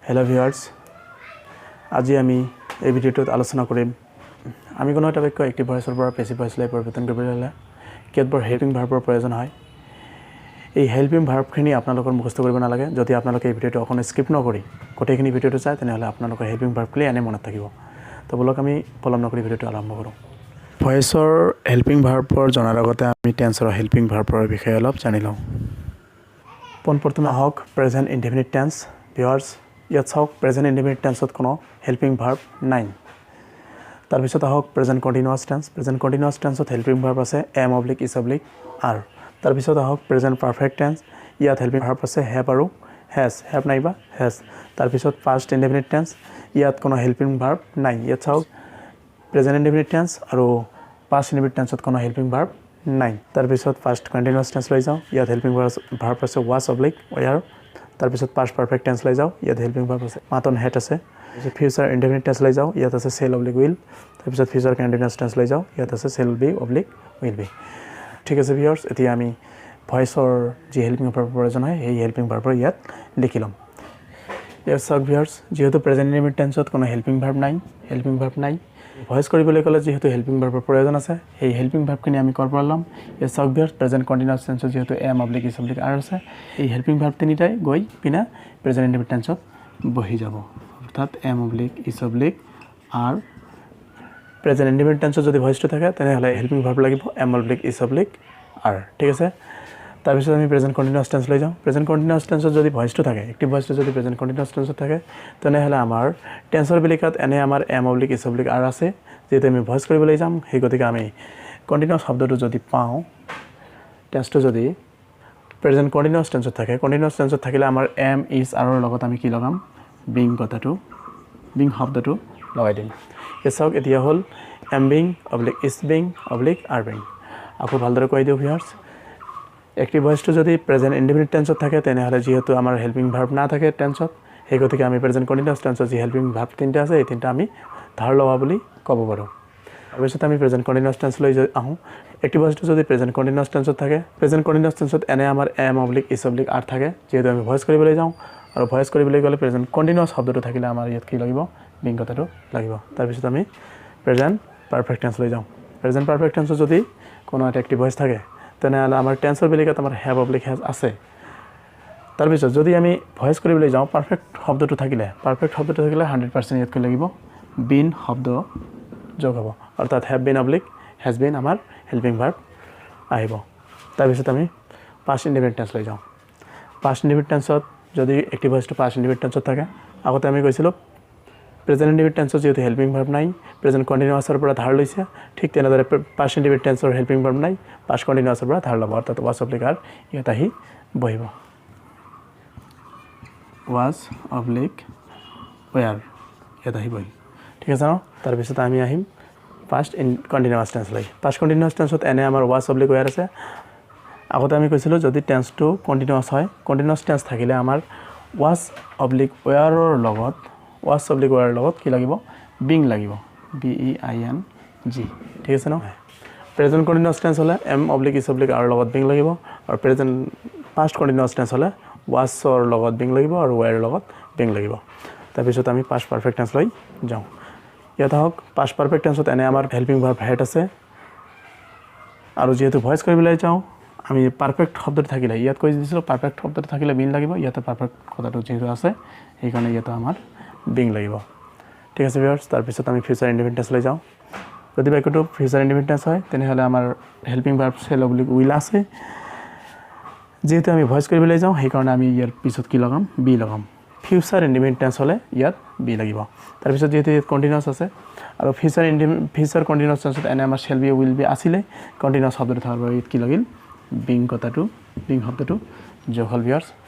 Hello' viewers, আজি আমি এই ভিডিঅ'টোত আলোচনা কৰিম, আমি কোনো এটা বাক্য এক্টিভ ভইচৰ পৰা পেচিভ ভইচলৈ পৰিৱৰ্তন কৰিবলৈ হ'লে কেতবোৰ হেল্পিং ভাৰ্বৰ প্ৰয়োজন হয়। এই হেল্পিং ভাৰ্বখিনি আপোনালোকৰ মুখস্থ কৰিব নালাগে। যদি আপোনালোকে এই ভিডিঅ'টো অকণ স্কিপ নকৰি গোটেইখিনি ভিডিঅ'টো চায়, তেনেহ'লে আপোনালোকৰ হেল্পিং ভাৰ্বখিনি এনেই মনত থাকিব। তো ব'লক, আমি পলম নকৰি ভিডিঅ'টো আৰম্ভ কৰোঁ। ভইচৰ হেল্পিং ভাৰ্বৰ জনাৰ আগতে আমি টেন্সৰ হেল্পিং ভাৰ্বৰ বিষয়ে অলপ জানি লওঁ। পোনপ্ৰথমে আহক প্ৰেজেণ্ট ইনডেফিনিট টেন্স। ভিউৱাৰ্ছ, ইয়াত চাওক, প্ৰেজেণ্ট ইনডেফিনিট টেন্সত কোনো হেল্পিং ভাৰ্ব নাই। তাৰপিছত আহক present continuous tense. Present continuous টেন্সত helping verb আছে am oblique is oblique are। তাৰপিছত আহক প্ৰেজেণ্ট পাৰফেক্ট টেন্স। ইয়াত হেল্পিং ভাৰ্ব আছে have আৰু হেজ, have নাইবা হেজ। তাৰপিছত পাষ্ট ইনডেফিনিট টেন্স। ইয়াত কোনো হেল্পিং ভাৰ্ব নাই। ইয়াত চাওক, প্ৰেজেণ্ট ইনডেফিনিট টেন্স আৰু পাষ্ট ইনডেফিনিট টেন্সত কোনো হেল্পিং ভাৰ্ব নাই। তাৰপিছত পাষ্ট কণ্টিনিউৱাছ টেন্স লৈ যাওঁ। ইয়াত হেল্পিং ভাৰ্ব আছে ৱাছ অব্লিক ৱেৰ। তাৰপিছত পাষ্ট পাৰফেক্ট টেন্স লৈ যাওঁ। ইয়াত হেল্পিং ভাৰ্ব আছে মাতন হেড আছে। তাৰপিছত ফিউচাৰ ইনডেফিনিট টেন্স লৈ যাওঁ। ইয়াত আছে শ্বেল অব্লিক will. তাৰপিছত ফিউচাৰ কণ্টিনিউৱাছ টেন্স লৈ যাওঁ। ইয়াত আছে shall be oblique will be। ঠিক আছে ভিউৱাৰ্ছ, এতিয়া আমি ভইচৰ যি হেল্পিং ভাৰ্বৰ প্ৰয়োজন হয়, সেই হেল্পিং ভাৰ্বৰ ইয়াত লিখি ল'ম। ইয়াত চাওক ভিউৱাৰ্ছ, যিহেতু প্ৰেজেণ্ট ইনডেফিনিট টেন্সত কোনো হেল্পিং ভাৰ্ব নাই, ভইচ কৰিবলৈ গ'লে যিহেতু হেল্পিং ভাৰ্বৰ প্ৰয়োজন আছে, সেই হেল্পিং ভাৰ্বখিনি আমি ক'ৰ পৰা ল'ম? ইয়াত চাওক ভিউৱাৰ্ছ, প্ৰেজেণ্ট কণ্টিনিউৱাছ টেন্সত যিহেতু am oblique is oblique are আছে, এই হেল্পিং ভাৰ্ব তিনিটাই গৈ পিনে প্ৰেজেণ্ট ইনডেফিনিট টেন্সত বহি যাব, অৰ্থাৎ am oblique is oblique are। Present indefinite টেন্সত যদি ভইচটো থাকে, তেনেহ'লে হেল্পিং ভাৰ্ব লাগিব am oblique is oblique are। ঠিক আছে। তাৰপিছত আমি প্ৰেজেণ্ট কণ্টিনিউৱাছ টেন্স লৈ যাওঁ। প্ৰেজেণ্ট কণ্টিনিউৱাছ টেন্সত যদি ভইচটো থাকে, এক্টিভ ভইচটো যদি প্ৰেজেণ্ট কণ্টিনিউৱাছ টেন্সত থাকে, তেনেহ'লে আমাৰ টেন্সৰ বেলিকাত এনে আমাৰ am oblique is oblique are আছে। যিহেতু আমি ভইচ কৰিবলৈ যাম, সেই গতিকে আমি কণ্টিনিউৱাছ শব্দটো যদি পাওঁ, টেন্সটো যদি প্ৰেজেণ্ট কণ্টিনিউৱাছ টেন্সত থাকে, কণ্টিনিউৱাছ টেন্সত থাকিলে আমাৰ এম, is, আৰৰ লগত আমি কি লগাম? বিং কথাটো, বিং শব্দটো লগাই দিম। এই চাওক, এতিয়া হ'ল am being oblique is being oblique are being। আকৌ ভালদৰে কৈ দিওঁ ভিউৱাৰ্ছ, এক্টিভ ভইচটো যদি প্ৰেজেণ্ট ইনডেফিনিট টেন্সত থাকে, তেনেহ'লে যিহেতু আমাৰ হেল্পিং ভাৰ্ব নাথাকে টেন্সত, সেই গতিকে আমি প্ৰেজেণ্ট কণ্টিনিউৱাছ টেন্সত যি হেল্পিং ভাৰ্ব তিনিটা আছে, এই তিনিটা আমি ধাৰ লোৱা বুলি ক'ব পাৰোঁ। তাৰপিছত আমি প্ৰেজেণ্ট কণ্টিনিউৱাছ টেন্স লৈ আহোঁ। এক্টিভ ভইচটো যদি প্ৰেজেণ্ট কণ্টিনিউৱাছ টেন্সত থাকে, প্ৰেজেণ্ট কণ্টিনিউৱাছ টেন্সত এনে আমাৰ am oblique is oblique are থাকে। যিহেতু আমি ভইচ কৰিবলৈ যাওঁ আৰু ভইচ কৰিবলৈ গ'লে প্ৰেজেণ্ট কণ্টিনিউৱাছ শব্দটো থাকিলে আমাৰ ইয়াত কি লাগিব? বিং কথাটো লাগিব। তাৰপিছত আমি প্ৰেজেণ্ট পাৰফেক্ট টেন্স লৈ যাওঁ। প্ৰেজেণ্ট পাৰফেক্ট টেন্সত যদি কোনো এটা এক্টিভ ভইচ থাকে, তেনেহ'লে আমাৰ টেন্সৰ বেলিকাত আমাৰ have oblique has আছে। তাৰপিছত যদি আমি ভইচ কৰিবলৈ যাওঁ, পাৰফেক্ট শব্দটো থাকিলে 100% ইয়াত কি লাগিব? বিন শব্দ যোগ হ'ব, অৰ্থাৎ have been oblique has been আমাৰ হেল্পিং ভাৰ্ব আহিব। তাৰপিছত আমি পাষ্ট ইনডেফিনিট টেন্স লৈ যাওঁ। পাষ্ট ইনডেফিনিট টেন্সত যদি এক্টিভ ভইচটো পাষ্ট ইনডেফিনিট টেন্সত থাকে, আগতে আমি কৈছিলোঁ, প্ৰেজেণ্ট ইনডেফিনিট টেন্সত যিহেতু হেল্পিং ভাৰ্ব নাই, প্ৰেজেণ্ট কণ্টিনিউৱাছৰ পৰা ধাৰ লৈছে। ঠিক তেনেদৰে পাষ্ট ইনডেফিনিট টেন্সৰ হেল্পিং ভাৰ্ব নাই, পাষ্ট কণ্টিনিউৱাছৰ পৰা ধাৰ ল'ব, অৰ্থাৎ ৱাছ অব্লিক আৰ ইয়াত আহি বহিব। ৱাছ অব্লিক ৱেৰ ইয়াত আহি বহিল। ঠিক আছে ন? তাৰপিছত আমি আহিম পাষ্ট ইন কণ্টিনিউৱাছ টেন্স লৈ। পাষ্ট কণ্টিনিউৱাছ টেন্সত এনে আমাৰ ৱাছ অব্লিক ৱেৰ আছে। আগতে আমি কৈছিলোঁ, যদি টেন্সটো কণ্টিনিউৱাছ হয়, কণ্টিনিউৱাছ টেন্স থাকিলে আমাৰ ৱাছ অব্লিক ৱেৰৰ লগত কি লাগিব? বিং লাগিব, B E I N G। ঠিক আছে ন? প্ৰেজেণ্ট কণ্টিনিউৱাছ টেন্স হ'লে এম অব্লিক is oblique আৰৰ লগত বিং লাগিব আৰু পাষ্ট কণ্টিনিউৱাছ টেন্স হ'লে ৱাছৰ লগত বিং লাগিব আৰু ৱেৰৰ লগত বিং লাগিব। তাৰপিছত আমি পাষ্ট পাৰফেক্ট টেন্স লৈ যাওঁ। ইয়াত আহক, পাষ্ট পাৰফেক্ট টেন্সত এনে আমাৰ হেল্পিং ভাৰ্ব হেড আছে আৰু যিহেতু ভইচ কৰিবলৈ যাওঁ আমি, পাৰফেক্ট শব্দটো থাকিলে, ইয়াত কৈ দিছিলোঁ, পাৰফেক্ট শব্দটো থাকিলে বিন লাগিব। ইয়াতে পাৰফেক্ট কথাটো যিহেতু আছে, সেইকাৰণে ইয়াতে আমাৰ বিং লাগিব। ঠিক আছে ভিউৱাৰ্ছ, তাৰপিছত আমি ফিউচাৰ ইনডেফিনিট টেন্স লৈ যাওঁ। যদি বাক্যটো ফিউচাৰ ইনডেফিনিট টেন্স হয়, তেনেহ'লে আমাৰ helping verb shall oblique will আছে। যিহেতু আমি ভইচ কৰিবলৈ যাওঁ, সেইকাৰণে আমি ইয়াৰ পিছত কি লগাম? বি লগাম। ফিউচাৰ ইনডেফিনিট টেন্স হ'লে ইয়াত বি লাগিব। তাৰপিছত যিহেতু ইয়াত কণ্টিনিউৱাছ আছে আৰু ফিউচাৰ কণ্টিনিউৱাছ টেন্সত এনে আমাৰ শ্বেল বি, will be আছিলে, কণ্টিনিউৱাছ শব্দটো থকাৰ বাবে ইয়াত কি লাগিল? বিং কথাটো, বিং শব্দটো যোগ হ'ল ভিউৱাৰ্ছ।